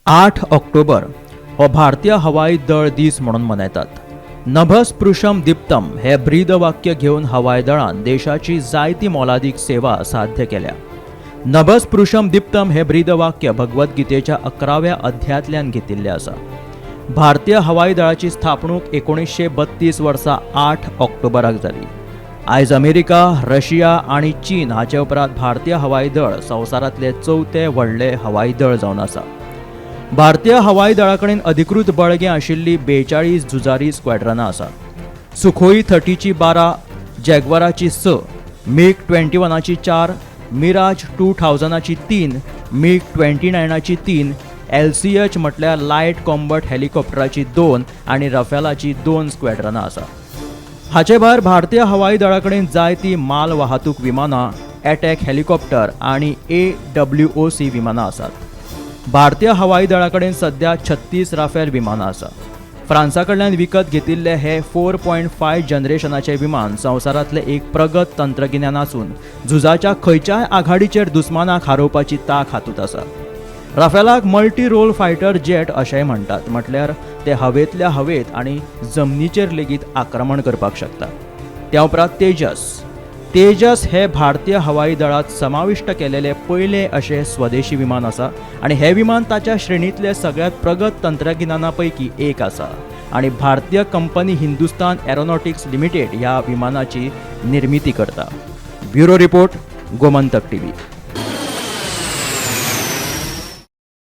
8 ऑक्टोबर हो भारतीय हवाई दळ दीस म्हणून मनयतात. नभस्पृशम दीप्तम हे ब्रीदवाक्य घेवन हवाई दळान देशाची जायती मोलादीक सेवा साध्य केल्या. नभस्पृशम दीप्तम हे ब्रीदवाक्य भगवद्गीतेच्या 11व्या अध्यायांतल्यान घेतिल्लें आसा. भारतीय हवाई दळाची स्थापणूक 1932 वर्सा 8 ऑक्टोबराक जाली. आयज अमेरिका, रशिया आनी चीन हाचे उपरांत भारतीय हवाई दळ संवसारांतले चवथे व्हडले हवाई दळ जावन आसा. भारतीय हवाई दळा कडेन अधिकृत बळगें आशिल्ली 42 झुजारी स्क्वॅड्रनां आसात. सुखोई 30ची 12, जॅगवराची स, मिग 21ची चार, मिराज 2000ची तीन, मिग 29ची तीन, एलसीएच म्हटल्यार लायट कॉम्बट हेलिकॉप्टराची दोन आनी रफेलाची दोन स्क्वॅड्रनां आसात. हाचे भायर भारतीय हवाई दळा कडेन जायतीं माल वाहतूक विमानां, एटॅक हेलिकॉप्टर आनी एडब्ल्यूओसी विमानां आसात. भारतीय हवाई दळा कडेन सध्या 36 राफेल विमानां आसा. फ्रांसा कडल्यान विकत घेतिल्ले हे 4.5 जनरेशनाचे विमान संवसारांतले एक प्रगत तंत्रगिन्यान आसून झुजाच्या खंयच्याय आघाडीचेर दुस्मानाक हारोवपाची तांक हातूंत आसा. राफेलाक मल्टी रोल फायटर जेट अशेंय म्हणटात, म्हटल्यार ते हवेंतल्या हवेत आनी जमनीचेर लेगीत आक्रमण करपाक शकता. त्या उपरांत तेजस. तेजस हे भारतीय हवाई दळात समाविश्ट केलेले पयले अशें स्वदेशी विमान आसा आनी हें विमान ताच्या श्रेणींतले सगळ्यांत प्रगत तंत्रगिन्याना पैकी एक आसा आनी भारतीय कंपनी हिंदुस्तान एरोनॉटिक्स लिमिटेड ह्या विमानाची निर्मिती करता. Bureau report, Gomantak TV.